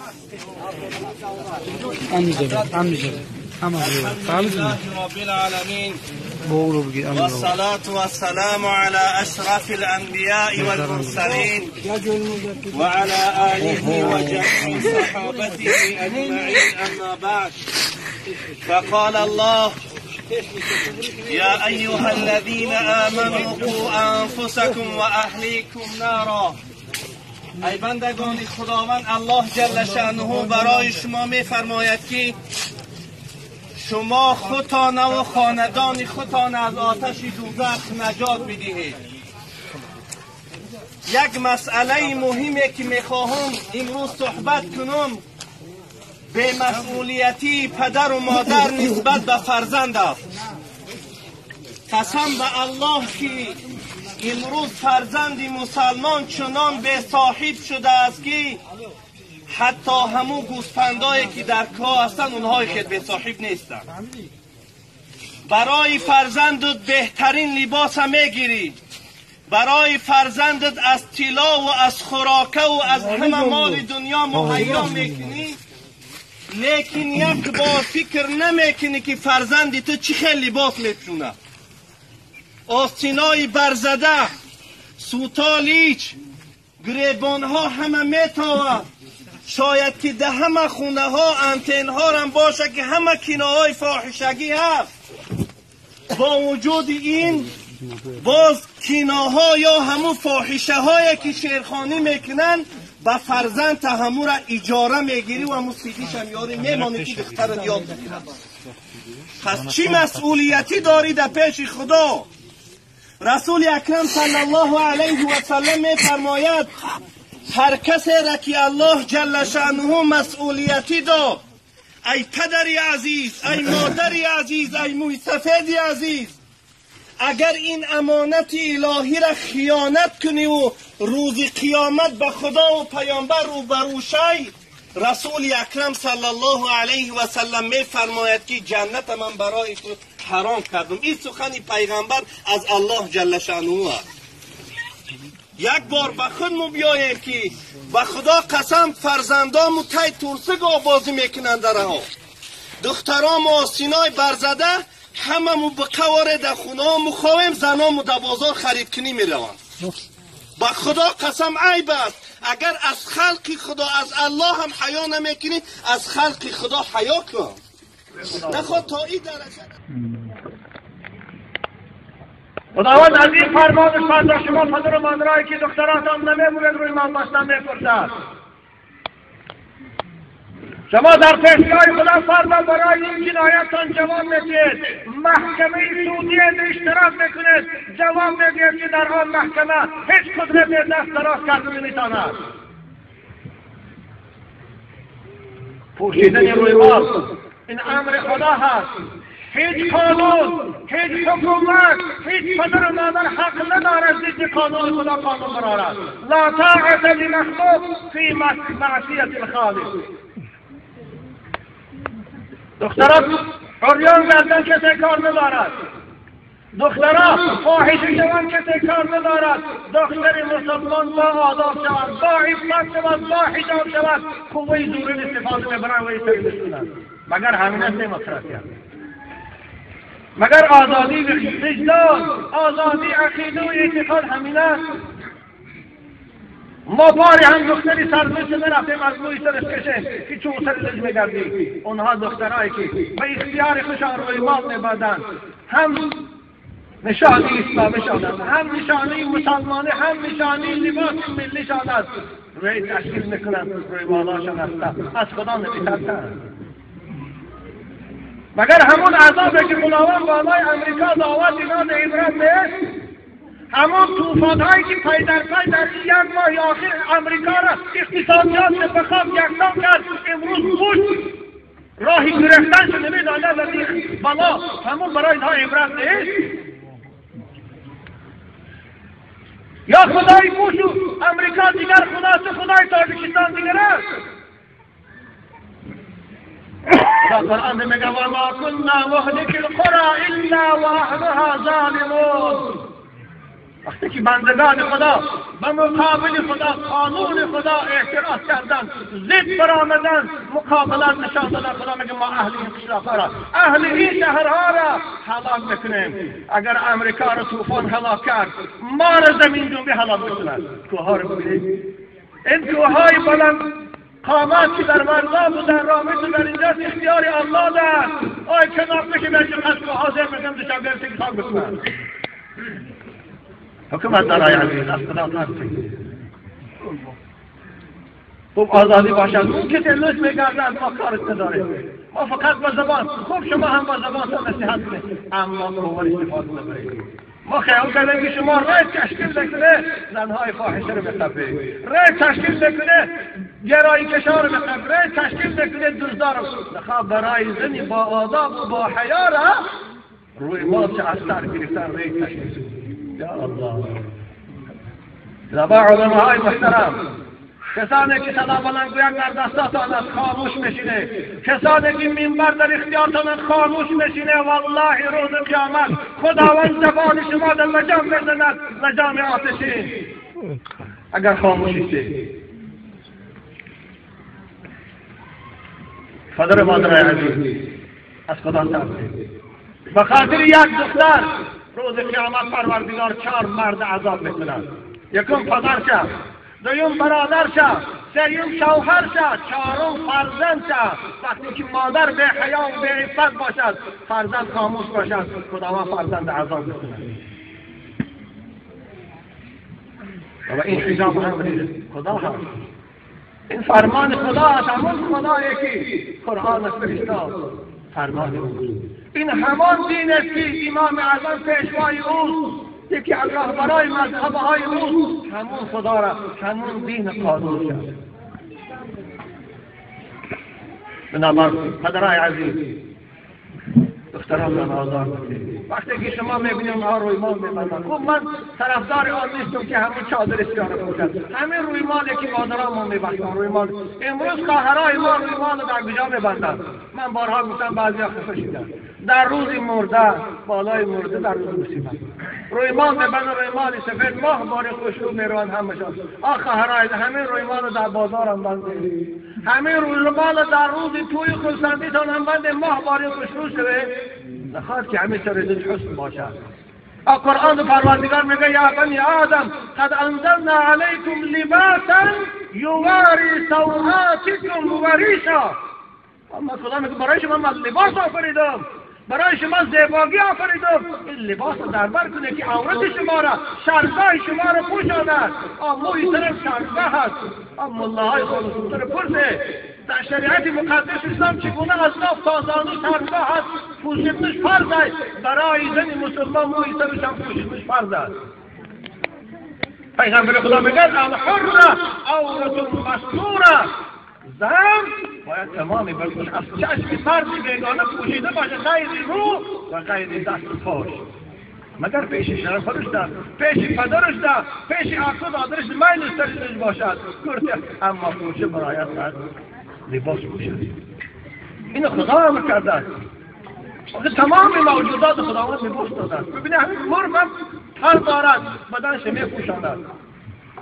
الحمد لله رب العالمين والصلاة والسلام على أشرف الأنبياء والمرسلين وعلى آله وجميع صحابته أجمعين أما بعد فقال الله يا أيها الذين آمنوا قوا أنفسكم وأهليكم نارا. ای بندگان خداوند الله جل شأنه برای شما می‌فرماید که شما خودتان و خاندان خودتان از آتش دوزخ نجات بدهید. یک مسئله مهمه که میخواهم امروز صحبت کنم به مسئولیتی پدر و مادر نسبت به فرزند است. قسم به الله که امروز فرزند مسلمان چنان به صاحب شده است که حتی همو گوسفندایی که در کوه هستند اونها خود به صاحب نیستند. برای فرزندت بهترین لباس میگیری، برای فرزندت از طلا و از خوراکه و از همه مال دنیا مهیا میکنی، لیکن یک بار فکر نمیکنی که فرزندی تو چه خیلی لباس میپوشونه. آستینای برزده، سوتالیچ، گریبانها همه میتاوه. شاید که ده همه خونه ها انتن ها هم باشه که همه کینه های فاحشگی هست. با وجود این باز کینه ها یا همون فاحشه هایی که شیرخانی میکنن به فرزند همو را اجاره میگیری و همون سیدیش هم یاری میمانی که دخترت یاد بگیرد. پس چی مسئولیتی داری در پیش خدا؟ رسول اکرم صلی الله علیه و سلم میفرماید هر کسی را که الله جل شأنه مسئولیتی داد، ای پدری عزیز، ای مادری عزیز، ای موی سفیدی عزیز، اگر این امانت الهی را خیانت کنی و روز قیامت به خدا و پیامبر روبرو شی، رسول اکرم صلی الله علیه و سلم می فرماید که جنت من برای تو حرام کردم. این سخن پیغمبر از الله جل شأنه است. یک بار به خودمون بیاییم که به خدا قسم فرزندامو تای تورسگاه بازی میکنند درها، دخترامو آستینای برزده هممو به قواره در خونه هامو خواهیم، زنامو در بازار خرید کنی میروند. به خدا قسم عیب است اگر از خلق خدا، از الله هم حیا نمیکنی، از خلق خدا حیا کن. نخواد تا این درجه. خداوند از این فرمان فردا شما پدر و مادرایی که دختراتان نمیموند روی من بستن میپرسد. شما در پیشگاه خدا فردا برای این جنایتتان جواب میدهید. محکمه سعودی اشتراک میکنید، جواب میدهید که در آن محکمه هیچ قدرت دست دراز کرده نمیتواند. پوشیدن روی مال این امر خدا هست. هیچ قانون، هیچ حکومت، هیچ پدر و مادر حق ندارد ضد قانون خدا قانون برآورد. لا طاعة لمخلوق فی معصیت الخالق. دختران عریان گردن کسی کار ندارد، دختران فاحشه شوند کسی کار ندارد. دختر مسلمان با آداب شود، با عفت شود، با حجاب شود، قوه زورین استفاده میبرند و ایستگی. مگر همین است دموکراسی؟ مگر آزادی وجدان، آزادی عقیده و اعتقاد همین است؟ ما باری هم دختری سرزوش نرفتیم از موی سرش کشیم که چون سر لج میگردی. اونها دخترهایی که به اختیار خوشان روی مال میبردند، هم نشانی اسلامی شدند، هم نشانی مسلمانی، هم نشانی لباس ملی شدند. روی تشکیل میکنند، روی بالاشان هستند، از خدا نمیترسند. مگر همون عذابی که خداوند بالای امریکا دعوت اینا به عبرت نیست؟ همون طوفان‌هایی که پی در پی در این یک ماه آخر امریکا را اقتصادیات به خاک یکسان کرد، امروز بود راهی گرفتن شده نمیداند از این بلا، همون برای اینها عبرت نیست؟ یا خدای بوش و امریکا دیگر خداست، خدای تاجیکستان دیگر است؟ قرآن میگه و ما كنا مهلك القرى الا واهلها ظالمون. وقتی که بندگان خدا به مقابل خدا قانون خدا اعتراض کردن، ضد برآمدن، مقابلت نشان دادن، خدا میگه ما اهل این قشلاق‌ها را، اهل این شهرها را هلاک میکنیم. اگر امریکا را طوفان هلاک کرد، ما را زمین جنبی هلاک میکنند. کوه‌ها را ببینید، این کوه‌های بلند قامت که در مرزا و در رامش و در اینجاست اختیار الله دارد. آی کنار بشه برشی قصد کوه‌ها زیر میکنم دوشنبه برسه که خاک بکنند. حکومت دارای عزیز از خدا ترسید. خوب آزادی باشد، اون که دلش میگرده ما کارش نداریم، ما فقط با زبان. خوب شما هم با زبان تا نصیحت کنید، اما قوت استفاده نبرید. ما خیال کردیم که شما رای تشکیل نکنه زنهای فاحشه رو بخفه، رای تشکیل نکنه گرایی کشا رو بخفه، رای تشکیل نکنه دزدا رو بخفه. برای زنی با آداب و با حیا را روی ما چه از سر گرفتن رای تشکیل. یا الله. جناب علماء محترم، کسانی که صدا بلند گویند در دستاتان از خاموش میشینه، کسانی که منبر در اختیارتان از خاموش میشینه، والله روز قیامت خداوند زبان شما در لجام میزند، لجام آتشین، اگر خاموشیستی. پدر مادر عزیز از خدا ترسید. به خاطر یک دختر روز قیامت پروردگار 4 مرد عذاب میکند. یکم پدر شد، دوم برادر شد، سوم شوهر شد، چهارم فرزند شد. وقتی که مادر به حیا و به عفت باشد، فرزند خاموش باشد، خداوند فرزند عذاب میکند. و این حجاب هم خدا هست، این فرمان خدا هست، همون خدایی که قرآن فرستاد فرمان اوست. این همان دین است که امام اعظم پیشوای اوست، یکی از راهبرای مذهب‌های اوست، همون خدا را، همون دین قانون شد. بنابر پدرای عزیز، دختران آزار بکنید. وقتی که شما میبینید اونها رویمال میبندن، خب من طرفدار آن نیستم که همون چادر سیاه رو پوشند، همین رویمالی که مادران میبندن رویمال. امروز خواهرای ما رویمال در کجا میبندن؟ من بارها گفتم، بعضیا خفه شدن. در روز مرده، بالای مرده در روز مصیبت رویمال میبندن، رویمال سفید، ماه باری خوشرو میروند همشان. آ خواهرای، همین رویمال در بازار هم بنده، همین رویمال در روز توی خرسندیتان هم بنده، ماه باری خوشرو شوه. نخواد که همه سر حسن باشد. قرآن پروردگار میگه یا بنی آدم قد انزلنا علیکم لباسا یواری سوآتکم و ریشا. اما خدا میگه برای شما من لباس آفریدم، برای شما زیبایی آفریدم، این لباس رو در بر کنه که عورت شما را، شرمگاه شما را پوشاند. موی سرم شرمگاه هست، ملاهای خودتون پرسه در شریعت مقدس اسلام چگونه از ناف تا زانو شرمگاه هست، پوشیدنش فرض است. برای زن مسلمان موی سرش هم پوشیدنش فرض است. پیغمبر خدا میگه الحره عورت مستوره، زن باید تمام بدنش از چشم مرد بیگانه پوشیده باشه، غیر رو و غیر دست و پاش، مگر پیش شرم خودش ده، پیش پدرش ده، پیش عقل دادرش میل سرش باشد کرده، اما پوشه برایت باید لباس پوشد. این خدا امر کرده است. تمام موجودات خداوند لباس داده است. ببینید همین مرغ هم پر دارد، بدنش میپوشاند.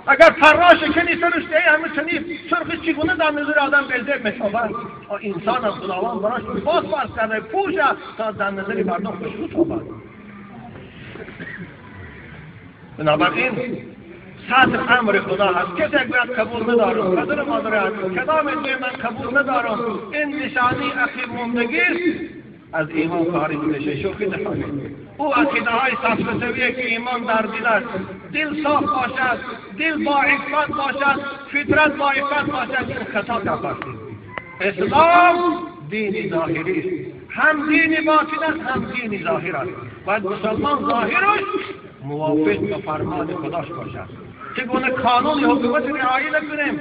اگر پراش کنی سرش دهی، همه چنی سرخ چگونه در نظر آدم به زیب میتابد. انسان از خداوند براش لباس فرض کرده پوشه تا در نظر مردم خوشرو تابد. بنابراین سطر امر خدا هست. کسی باید قبول ندارم، پدر مادر هست، کدام دوی من قبول ندارم، این نشانی عقیب ماندگی از ایمان خارج میشه. شوخی نکنید. او عقیده های سفسطویه که ایمان در دل است، دل صاف باشد، دل با عفت باشد، فطرت با عفت باشد، این خطا گپ. اسلام دین ظاهری است، هم دین باطن است، هم دین ظاهر است. باید مسلمان ظاهرش موافق به فرمان خداش باشد. چگونه قانون حکومت رعایت نکنیم،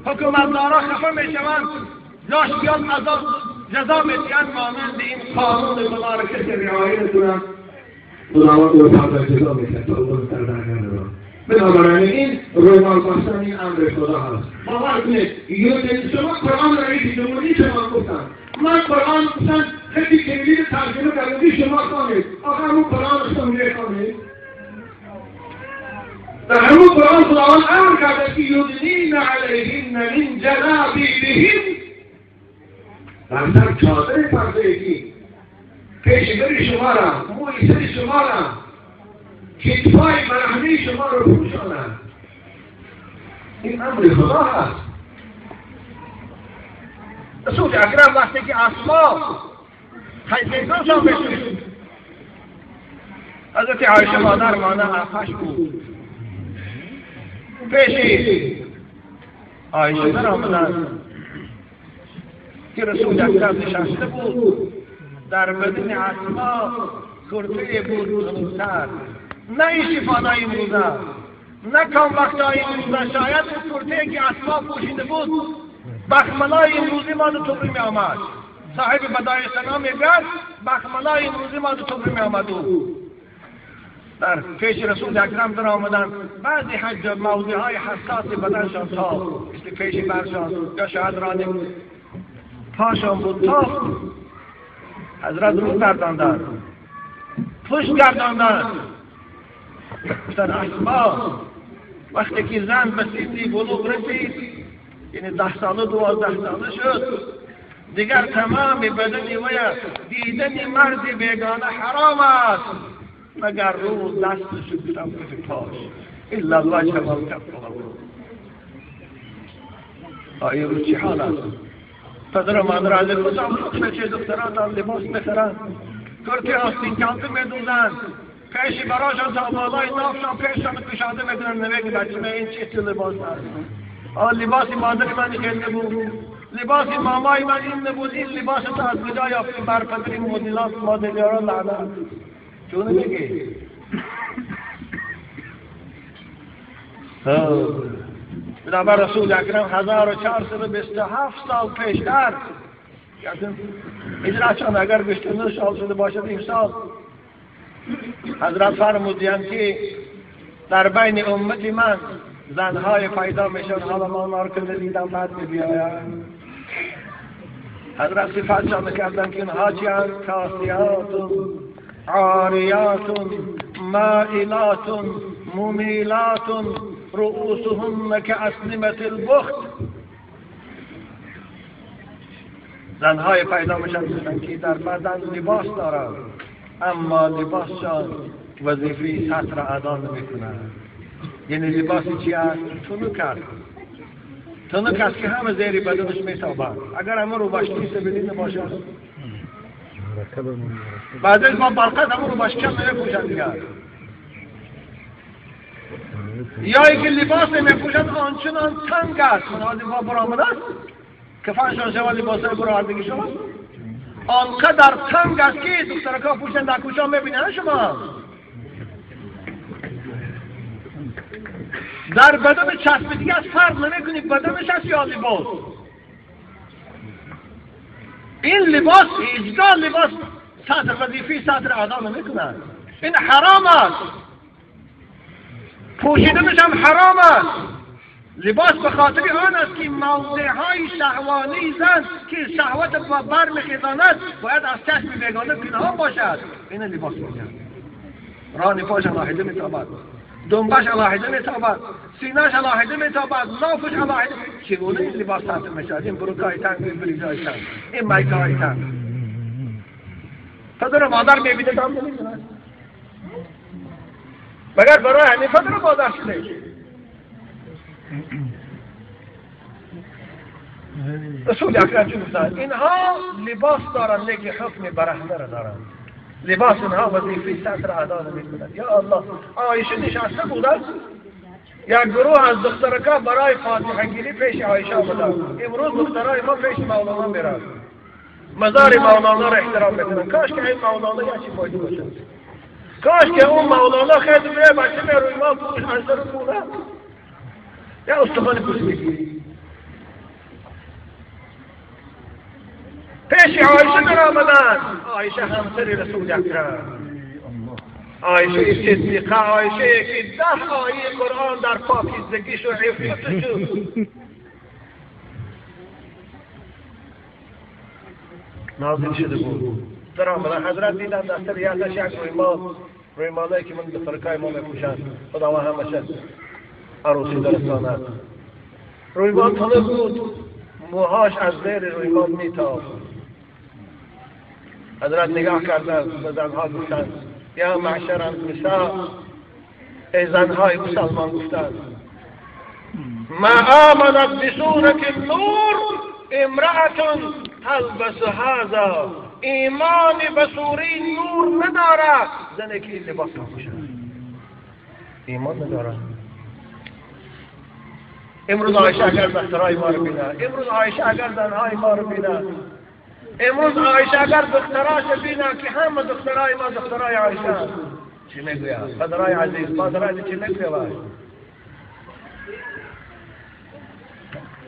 حکومتدارا خفه میشوند، لاش بیان عذاب جزا میدهند، مانند این قانون خدا را کسی رعایت نکنند خداوند او را جزا میدهد تا او را در ندارد. بنابراین این رویمال بستن این امر خدا هست. باور کنید شما قرآن رئیس جمهوری شما گفتم، من قرآن گفتم خیلی کلیدی ترجمه کردم، شما خوانید، آخه همون قرآن رو شما میخوانید. در همون قرآن خداوند امر کرده که یدنین علیهن من جلابیبهن، بر سر چادر پردگی پیش بری شما را، موی سر شما را، کتفای برهنه شما را پوشانند. این امر خدا هست. رسول اکرم وقتی که اسما خیزیدانشان بشد، حضرت عایشه مادر مانه عفش بود، پیشی عایشه در آمدن که رسول اکرم نشسته بود، در بدن اسما کرته بود تنوتر، نه این شفانای امروزه، نه کام وقتای امروزه، شاید اون کرته که اسما پوشیده بود بخملای امروزی ما دو تبری می آمد. صاحب بدای سنا میگوید بخملای امروزی ما دو تبری می آمد. در پیش رسول اکرم در آمدن، بعضی حج موضع های حساس بدنشان تا مثل پیش برشان یا شاید رانه پاشان بود تا حضرت رو گرداندن، پشت گرداندن، گفتن اسما وقتی که زن به سیدی بلوغ رسید، یعنی 10 ساله 12 ساله شد، دیگر تمام بدن وی دیدن مرد بیگانه حرام است مگر رو دستش گفتم کف پاش، الا الوجه والکف. آیا رو چی حال است؟ پدر و مادر از خود چه دختران لباس میخرند، کرتی آستین کانت میدوزند، پیش براشان تا بالای نافشان پیششان کشاده میکنند، نمیگه بچه من این چه لباس است، آن لباس مادر من خیلی نبود، لباس مامای من این نبود، این لباس تا از کجا یافتیم؟ بر پدر این مدلات مادریاران لعنت. چون نمیگه بنابر رسول اکرم 1427 سال پیشتر، هجرتشان اگر 29 سال شده باشد این سال، حضرت فرمودند که در بین امت من زنهای پیدا میشن، حالا ما آنها را که ندیدم بعد میبیایم. حضرت صفتشان کردند که اینها چی‌اند؟ کاسیات، عاریات، مائلات، ممیلات، رؤوسهن كأسنمة البخت. زنهای پیدا میشن که در بدن لباس دارند اما لباسشان وظیفه ستر ادا نمیکنند. یعنی لباس چی است؟ تنک است. تنک است که همه زیر بدنش میتابند. اگر همه رو باشتی سبیلی نباشد، بعد از ما برقت همه رو باشکن نمیپوشند دیگر. یا اینکه لباس نمیپوشند آنچنان تنگ است، من با برآمده است کفنشان شود لباسهای برآوردگی شود آنقدر تنگ است که دخترکا پوشند در کوچه میبینند شما در بدن چسبیدگی از فرق نمیکنی بدنش است یا لباس. این لباس هیچگاه لباس صدر وظیفه صدر ادا نمیکند. این حرام است، پوشیدنش هم حرام است. لباس به خاطر آن است که موضع های شهوانی زن که شهوت بر میخیزاند باید از چشم بیگانه پنهان باشد. این لباس میگن ران پاش علاهده میتابد، دنبش علاهده میتابد، سینهش علاهده میتابد، نافش علاهده. چگونه این لباس تحت میشد؟ این بروکای تنگ، این بریزای تنگ، این مایکای تنگ. پدر و مادر میبینه هم نمیدونند، مگر برای همین پدر و مادر شده. رسول اکرم چی گفتند؟ اینها لباس دارند لیکن حکم برهنه را دارند. لباس اینها وظیفه ستر ادا نمیکنند. یا الله، عایشه نشسته بودند، یک گروه از دخترکا برای فاتحه گیری پیش عایشه آمدند. امروز دخترای ما پیش مولانا میرند، مزار مولانا را احترام میکنند. کاش که این مولانا یک چی فایده باشد، کاش که اون مولانا خیلی بیای بچه می روی ما پوش از سر پوله یا استخوان پوش میگیری. پیش عایشه در آمدند. عایشه همسر رسول اکرم، عایشه صدیقه، عایشه که 10 آیه قرآن در پاکیزگیش و عفتش نازل شده بود. در آمدن حضرت دیدن دستر یادش یک روی ما رویمالایی که من دخترکای ما میپوشند، خداوند همشه عروسی درستاند. رویمال تنه بود، موهاش از زیر رویمال میتافت. حضرت نگاه کردند به زنها گفتند یا معشر النساء، ای زنهای مسلمان، گفتند ما آمنت بسورة النور امرأة تلبس هذا، ایمان به سوره نور ندارد زنی که این لباس میپوشد، ایمان ندارد. امروز عایشه اگر دخترای ما رو بینه، امروز عایشه اگر زنهای ما رو بینه، امروز عایشه اگر دختراش بینه که همه دخترای ما دخترای عایشه، چی میگوید؟ پدرای عزیز، مادرای چی میگوید؟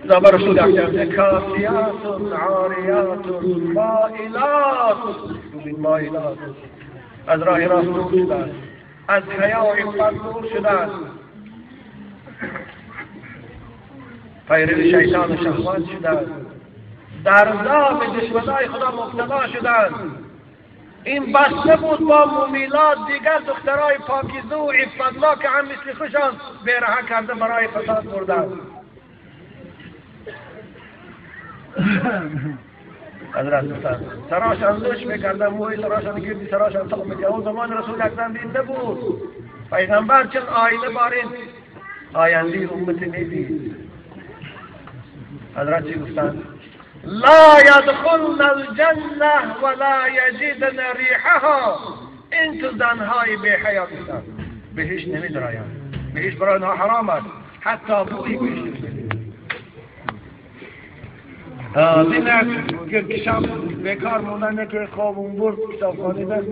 زبر رسول اکرم کاسیات عاریات مائلات، مائلات از راه راست دور شدند، از حیا و عفت دور شدند، پیرو شیطان و شهوت شدند، در دام دشمنای خدا مبتلا شدند. این بسته بود با ممیلات دیگر دخترای پاکیزه و عفتلا که هم مثل خوشان بیرهه کرده برای فساد بردند. حضرت گفتند سراشان لوش میکردن، موی سراشان گردی سراشان تاق میکردن. اون زمان رسول اکرم دین نبود، پیغمبر چون آینه بارین آینده امت میدید. حضرت چی گفتند؟ لا یدخلن الجنه ولا یجدن ریحها. این تو زنهای بی حیا گفتند بهش نمیدرایند، بهش برای آنها حرام است، حتی بویی بهش نمیدرایند. دیدن که شب بیکار موندن، که خواب اون برد کتابخانه ده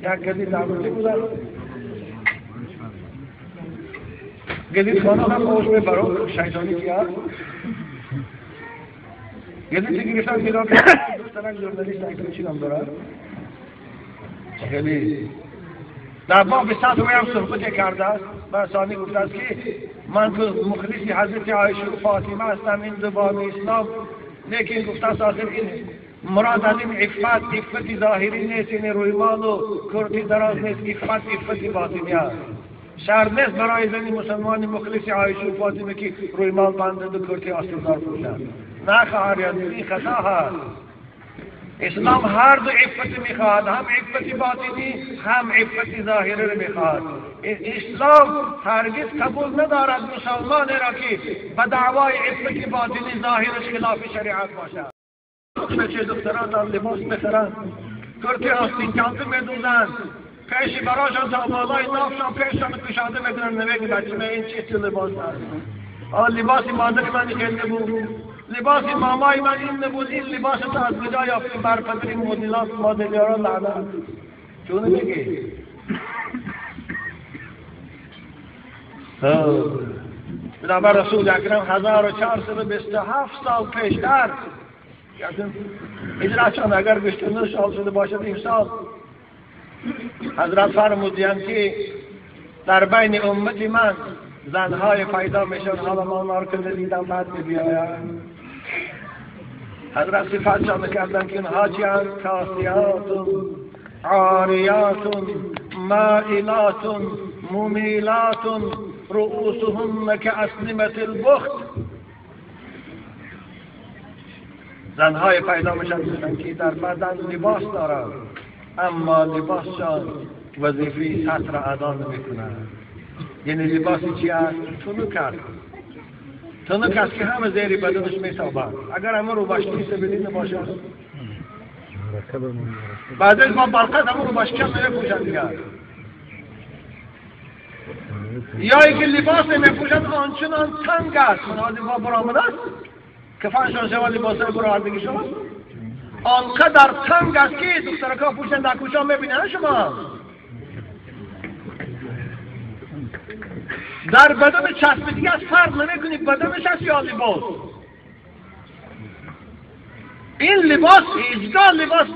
یک گزید دعوتی بودن، گزید خانه هم خوش میبرو شیطانی که هست گزید گرفتن نگاه کردن دوستان ژورنالیست اکرم چی نام دارد خیلی در باب سطح هم صحبت کرده است. برسانی گفته است که من مخلص حضرت عایشه و فاطمه هستم، این دو باب اسلام، لیکن گفته است آخر این مراد از این عفت عفت ظاهری نیست، این رویمال و کرتی دراز نیست، عفت عفت باطنی است. شرط نیست برای زن مسلمان مخلص عایشه و فاطمه که رویمال بندد و کرتی آستیندار پوشد. نه خواهر، این خطا هست. اسلام هر دو عفت میخواهد، هم عفت باطنی هم عفت ظاهری رو میخواهد. اسلام هرگز قبول ندارد مسلمان را که به دعوای عفت باطنی ظاهرش خلاف شریعت باشد. چه دختران لباس میخرند، کرتی آستین کنده میدوزند، پیش براشان تا بالای نافشان پیششان کشاده میکنند، نمیگه بچه این چه لباس است؟ آن لباس مادر من خیلی بود، لباس مامای من این نبود، این لباس تو از کجا یافتی؟ بر پدر مدلات مادریاران لعنت. چون نمیگی؟ بنابر رسول اکرم 1427 سال پیشتر، هجرتشان اگر 29 سال شده باشد امسال، حضرت فرمودند که در بین امت من زنهای پیدا میشن، حالا ما آنها رو که ندیدم بعد میبیایم. حضرت صفتشان کردند که اینها چی‌اند؟ کاسیات عاریات مائلات ممیلات رؤوسهن كأسنمة البخت. زنهای پیدا میشن که در بدن لباس دارند اما لباسشان وظیفه ستر ادا نمیکنند. یعنی لباس چی است؟ تنک است. تنک است که همه زیر بدنش میتابند. اگر همه رو باشتی سبیلی نباشد بعد از ما برقت همه رو باشکم نمیپوشند دیگر. یا اینکه لباس نمیپوشند آنچنان تنگ است، منازل ما برآمده است کفنشان شود لباسهای برآوردگی شود آنقدر تنگ است که دخترکا پوشند در کوچه میبینند شما در بدن چسبیدگی از فرق نمیکنی بدنش است یا لباس. این لباس هیچگاه لباس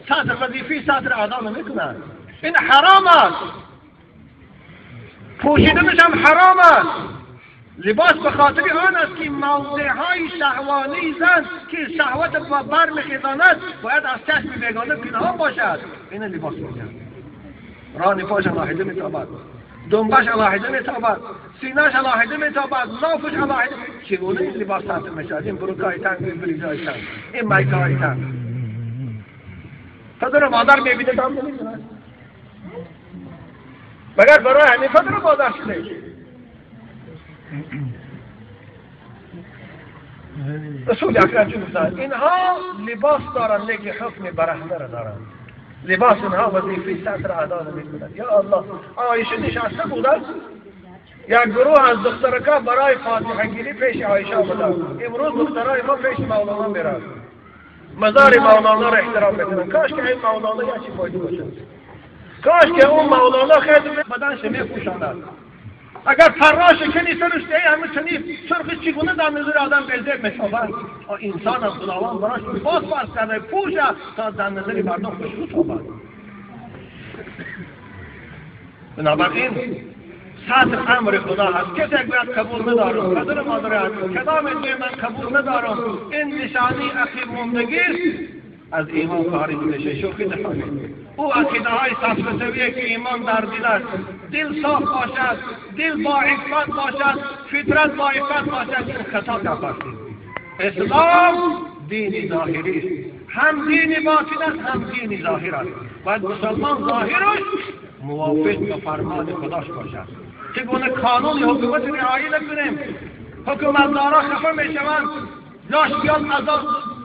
صدر وظیفه صدر ادا نمیکند. این حرام است، پوشیدنش هم حرام است. لباس به خاطر آن است که موضعهای شهوانی زن که شهوت بر میخیزاند باید از چشم بیگانه پنهان باشد. این لباس میگن. ران پاش علاهده میتابد، دنبش علاهده میتابد، سینه‌اش علاهده میتابد، نافش علاهده. چگونه این لباس تنگ میشد؟ این بروکای تنگ، این بلیزای تنگ، این مایکای تنگ. پدر و مادر میبینه تا هم نمیدونن، مگر برای همین پدر و مادر شده. رسول اکرم چی گفتن؟ اینها لباس دارن لیکن حکم برهنه را دارن. لباس اینها وظیفه ستر ادا نمیکنن. یا الله، عایشه نشسته بودن، یک گروه از دخترکا برای فاتحه گیری پیش عایشه آمدن. امروز دخترای ما پیش مولانا میرن، مزار مولانا را احترام میکنن. کاش که این مولانا یک چی فایده باشه، کاش که اون مولانا خیلی بدنش میپوشاند. اگر پراش کنی سرش ده همه چنی سرخ چگونه در نظر آدم به میتابد. انسان از خداوند براش لباس فرض کرده پوشه تا در نظر مردم خوشرو تابد. بنابراین ستر امر خدا هست. کسی باید قبول ندارم، پدر مادر هست کلام دوی من قبول ندارم، این نشانی عقیب ماندگی از ایمان خارج میشه. شوخی نفهمید. او عقیده های سفسطویه که ایمان در دل است، دل صاف باشد، دل با عفت باشد، فطرت با عفت باشد، این خطا گپ. اسلام دین ظاهری است، هم دین باطن است هم دین ظاهر است. باید مسلمان ظاهرش موافق به فرمان خداش باشد. چگونه قانون حکومت رعایت نکنیم، حکومتدارا خفه میشوند، لاش بیان عذاب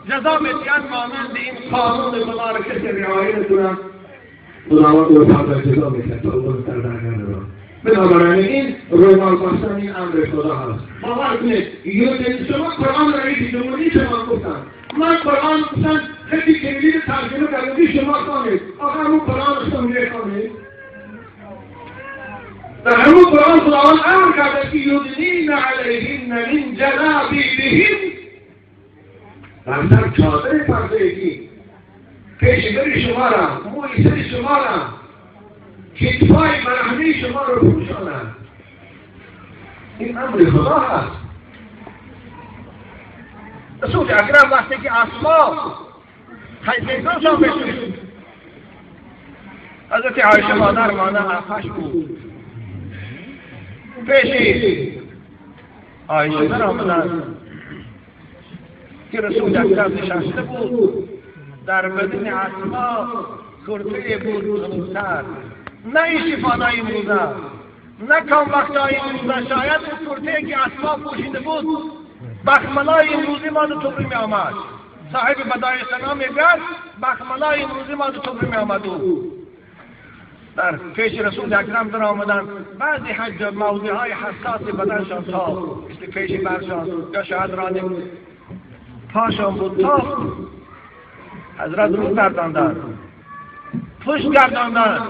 جزا میدهند مانند این قانون خدا را کسی رعایت نکنند، خداوند او را جزا میدهد تا او را در ندارد. بنابراین این رومال بستن این امر خدا هست. باور کنید شما قرآن رئیس جمهوری شما گفتن، من قرآن گفتن خیلی کلیدی ترجمه کردم، شما خوانید. آخه همون قرآن شما میخوانید. در همون قرآن خداوند امر کرده که یدنین علیهن من جلابیبهن، بر سر چادر پردگی پیشبر شما را، موی سر شما را، کتفای برهنه شما را پوشانند. این امر خدا هست. رسول اکرم وقتی که اسما خیزیدانشان بشد، حضرت عایشه مادر مانه عفش بود، پیشی عایشه در آمدند که رسول اکرم نشسته بود، در بدن اسما کرته بود بزرگتر، نه این شفانای امروزه، نه کام وقتای امروزه. شاید اون کرته که اسما پوشیده بود بخملای امروزی ما دو تبری می آمد. صاحب بدای سنا میگوید بخملای امروزی ما دو تبری می آمد. او در پیش رسول اکرم در آمدن، بعضی حج موضع های حساس بدنشان تا مثل پیش برشان یا شاید رانه پاشان بود تا حضرت رو گرداندن، پشت گرداندن.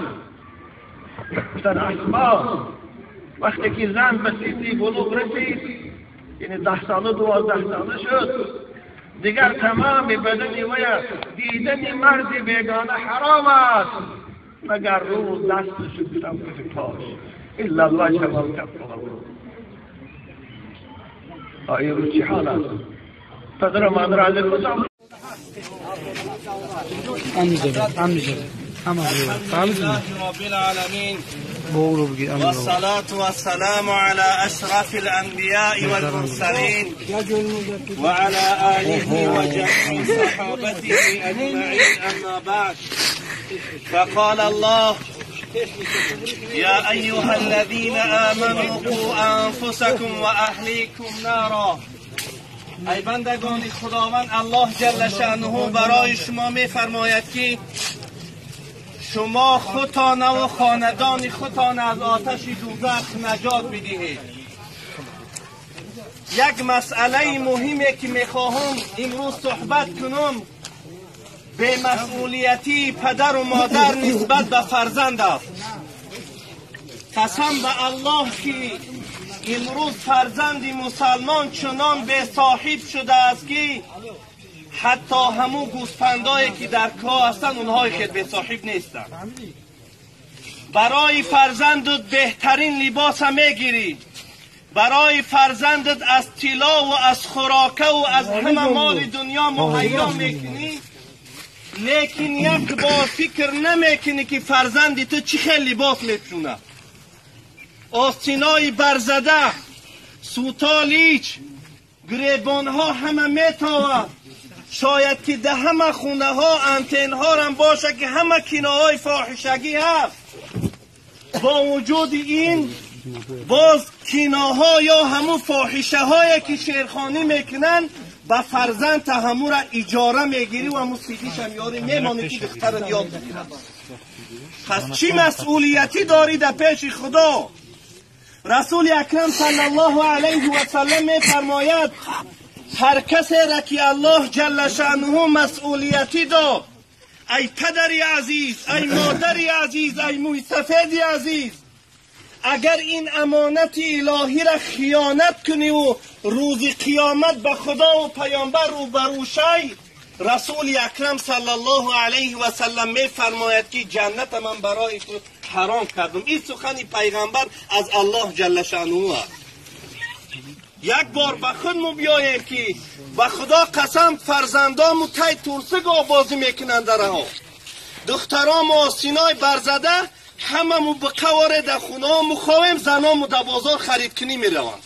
گفتن اسما وقتی که زن به سنی بلوغ رسید، یعنی 10 ساله 12 ساله شد، دیگر تمام بدن وی دیدن مرد بیگانه حرام است، مگر رو دستش گفتم کف پاش، الا الوجه والکف. آیا رو چی حال است؟ پدر و مادر از خدا رب العالمين، والصلاة والسلام على أشرف الأنبياء والمرسلين وعلى آله وجميع صحابته أجمعين، أما بعد، فقال الله: يا أيها الذين آمنوا قوا أنفسكم وأهليكم نارا. ای بندگان خداوند، الله جل شأنه برای شما می‌فرماید که شما خودتان و خاندان خودتان از آتش دوزخ نجات بدهید. یک مسئله مهمه که میخواهم امروز صحبت کنم به مسئولیتی پدر و مادر نسبت به فرزند است. قسم به الله که امروز فرزند مسلمان چنان به صاحب شده است که حتی همو گوسفندایی که در کوه هستند اونها خود به صاحب نیستند. برای فرزندت بهترین لباس میگیری، برای فرزندت از طلا و از خوراکه و از همه مال دنیا مهیا میکنی، лекин як бор фикр намекунӣ ки фарзанди ту чӣ хел либос мепӯшонад. Остинои барзада, сутолич, гребонҳо ҳама метовад. Шояд ки дар ҳама хонаҳо антенҳорам боша ки ҳама киноҳои фоҳишагӣ ҳаст. Бо вуҷуди ин боз киноҳо ё ҳамун фоҳишаҳое ки шеърхонӣ мекунанд ба фарзанд ҳамура иҷора мегирӣ ва ҳамун сидиша меёрӣ мемонӣ ки духтарат ёд бигирад. Пас чӣ масъулиятӣ дорӣ дар пеши Худо? Расули Акрам саллаллоҳу алайҳи васаллам мефармояд ҳар касеро ки Аллоҳ ҷалла шаънуҳу масъулиятӣ дод, ай падари азиз, ай модари азиз, ай мӯйсафеди азиз, агар ин амонати илоҳиро хиёнат куниву рӯзи қиёмат ба Худову паёмбар рӯбарӯ шай, Расули Акрам саллаллоҳу алайҳи васаллам мефармояд ки ҷанната ман барои ту ҳаром кардам. Ин сухани пайғамбар аз Аллоҳ ҷалла шаънуҳу аст. Як бор ба худмо биёем ки ба Худо қасам фарзандому тай турсиго бозӣ мекунанд дараҳо. Духтарому остиной барзада ҳамаму биқаворе дар хонаҳому ховем, заному дар бозор харидкунӣ мераванд.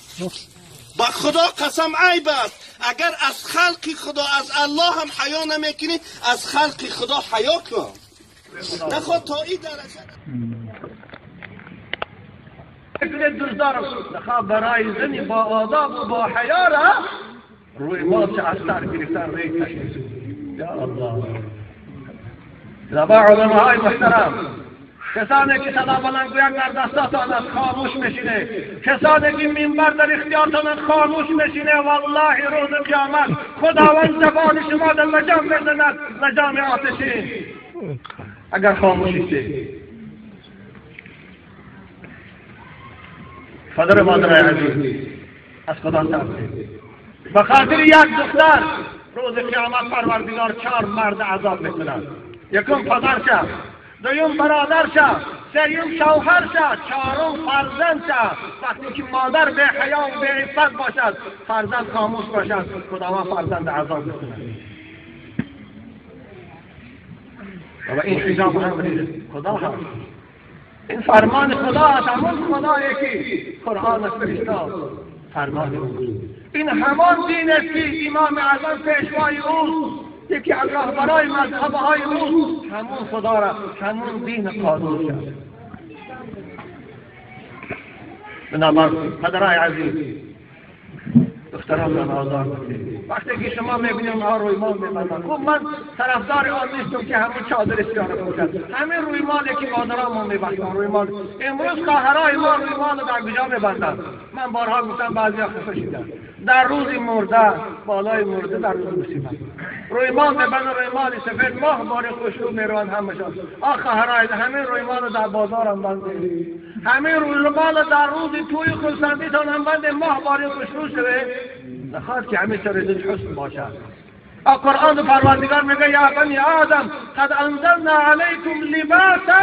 Ба Худо қасам айб аст. Агар аз халқи Худо, аз Аллоҳ ҳам ҳаё намекунӣ, аз халқи Худо ҳаё кун. Наход то ин дараҷа دوست دارم نخواه برای زنی با آداب و با حیا را روی مال از سر گرفتن روی کشید. یا الله. زبا علماء محترم، کسانی که صدا بلند گویند در دستاتان از خاموش میشینه، کسانی که منبر در اختیارتان از خاموش میشینه، والله روز قیامت خداوند زبان شما در لجام میزند، لجام آتشین اگر خاموشیستی. پدر مادر عزیز از خدا ترسید. به خاطر یک دختر روز قیامت پروردگار 4 مرد عذاب میکند. یکم پدر شد، دوم برادر شد، سوم شوهر شد، چهارم فرزند شد. وقتی که مادر به حیا و به عفت باشد، فرزند خاموش باشد، خداوند فرزند عذاب میکند. و این حجاب هم خدا هست، این فرمان خدا است، همون خدایی که قرآن فرستاد فرمان اوست. این همان دین است که امام اعظم پیشوای اوست، یکی از راهبرای مذهبهای اوست. همون خدا را، همون دین قانون شد. بنابر پدرای عزیز، دختران آزار بکنید. وقتی که شما میبینید اونها رویمال میبندند، خب من طرفدار آن نیستم که همون چادر سیاه پوشند، همین رویمالی که مادران میبندند رویمال. امروز خواهرای ما رویمال در کجا میبندند؟ من بارها گفتم، بعضیا خفه شدن. در روز مرده، بالای مرده در روز مصیبت رویمال میبندند، رویمال سفید ماه بار خوشرو میروند همشان. آ خواهرای، همین رویمال در بازار هم بنده، همین رویمال در روز توی خرسندیتان هم بنده، ماه بار خوشرو شوه. نخواد که همه سر دل حسن باشد. قرآن پروردگار میگه یا بنی آدم قد انزلنا علیکم لباسا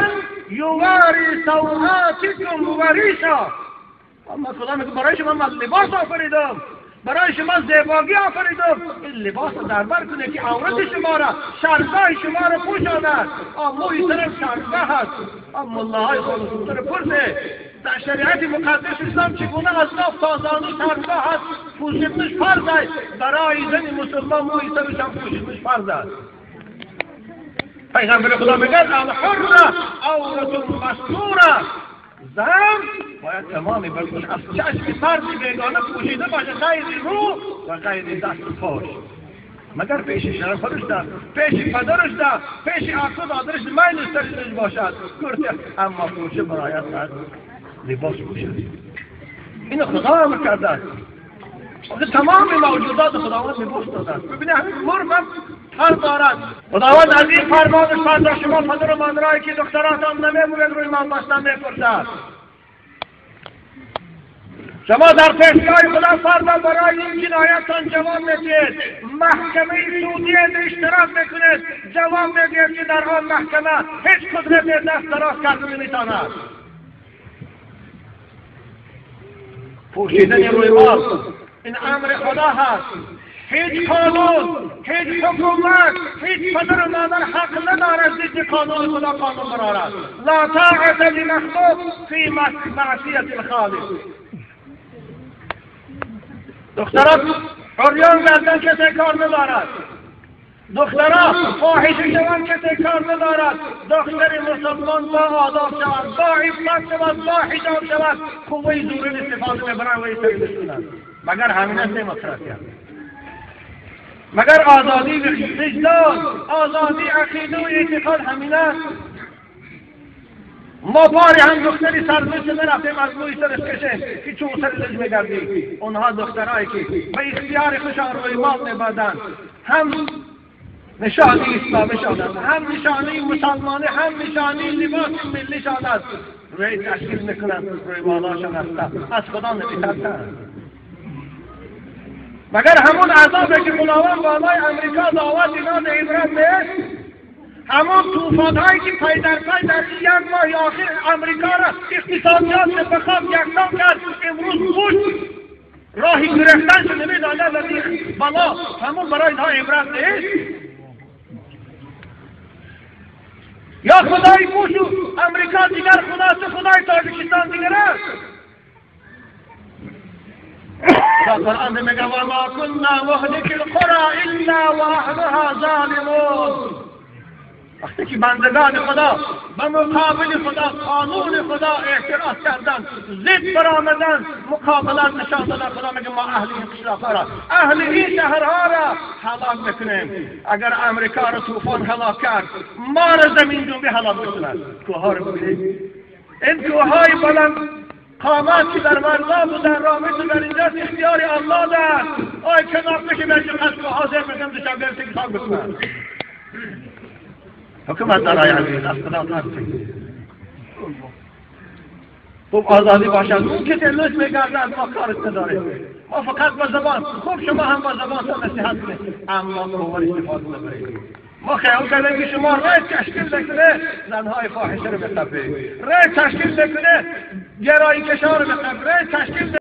یواری سوآتکم و ریشا. اما خدا میگه برای شما من لباس آفریدم، برای شما زیبایی آفریدم، این لباس رو در بر کنه که عورت شما را، شرمگاه شما را پوشاند. موی سرم شرمگاه هست، ملاهای خودتون پرسه در شریعت مقدس اسلام چگونه از ناف تا زانو شرمگاه هست، پوشیدنش فرض است. برای زن مسلمان موی سرش هم پوشیدنش فرض است. پیغمبر خدا میگه الحره عورت مستوره، زن باید تمام بدنش از چشم مرد بیگانه پوشیده باشه، غیر رو و غیر دست و پاش. مگر پیش شرم خودش ده، پیش پدرش ده، پیش عقل دادرش میل سرش باشد کرده، اما پوشه برایت باید لباس پوشد. این خدا امر کرده است. تمام موجودات خداوند لباس داده است. ببینید همین مرغ هم پر دارد. خداوند از این فرمانش فردا شما پدر و مادرایی که دختراتان نمیموند روی من باشتن میپرسد. شما در پیشگاه خدا فردا برای این جنایتتان جواب میدهید. محکمه سعودیه اشتراک میکنید، جواب میدهید که در آن محکمه هیچ قدرت دست دراز کرده نمیتواند. پوشیدن روی مال این امر خدا هست. هیچ قانون، هیچ حکومت، هیچ پدر و مادر حق ندارد ضد قانون خدا قانون برآورد. لا طاعة لمخلوق فی معصیت الخالق. دختران عریان گردن کسی کار ندارد، دختران فاحشه شوند کسی کار ندارد. دختر مسلمان با آداب شود، با عفت شود، با حجاب شود، قوه زورین استفاده میبرند و ایستادند. مگر همین است دموکراسی؟ مگر آزادی وجدان، آزادی عقیده و اعتقاد همین است؟ ما باری هم دختری سرزش نرفتیم از موی سرش کشیم که چون سر لج میگردی. اونها دخترایی که به اختیار خوشان رویمال میبردند، هم نشانه اسلامی شدند، هم نشانه مسلمانی، هم نشانه لباس ملی شدند. روی تشکیل میکنند، رویمالاشان هستند، از خدا نمیترسند. مگر همون عذابی که خداوند بالای امریکا دعوت اینا به عبرت نیست؟ همون طوفان هایی که پی در پی در این یک ماه آخر امریکا را اقتصادیات به خاک یکسان کرد، امروز بوش راهی گرفتن شده نمیداند از این بلا، همون برای اینها عبرت نیست؟ یا خدای بوش و امریکا دیگر خداست، خدای تاجیکستان دیگر است؟ قرآن میگه و ما كنا مهلك القرى الا واهلها ظالمون. وقتی که بندگان خدا به مقابل خدا، قانون خدا اعتراض کردن، ضد برآمدن، مقابلت نشان دادن، خدا میگه ما اهل این قشلاقها را، اهل این شهرها را هلاک میکنیم. اگر امریکا را طوفان هلاک کرد، ما را زمین جنبی هلاک میکنند. کوهها را ببینید، این کوههای بلند قامت که در مرزا و در رامش و در اینجاست اختیار الله دست. آی کنار بشه برچه قصد حاضر بشم دوشنبه که خاک بکنن. حکومت دارای عزیز از خدا ترسید. خوب آزادی باشد، اون که لوس میگرده از ما کارت نداره. ما فقط با زبان، خوب شما هم با زبان تا نصیحت کنید، اما قوت استفاده نبرید. ما خیال کردیم که شما رای تشکیل نکنه زنهای فاحشه رو بخفه، رای تشکیل نکنه گرایی کشا رو بخفه، رای تشکیل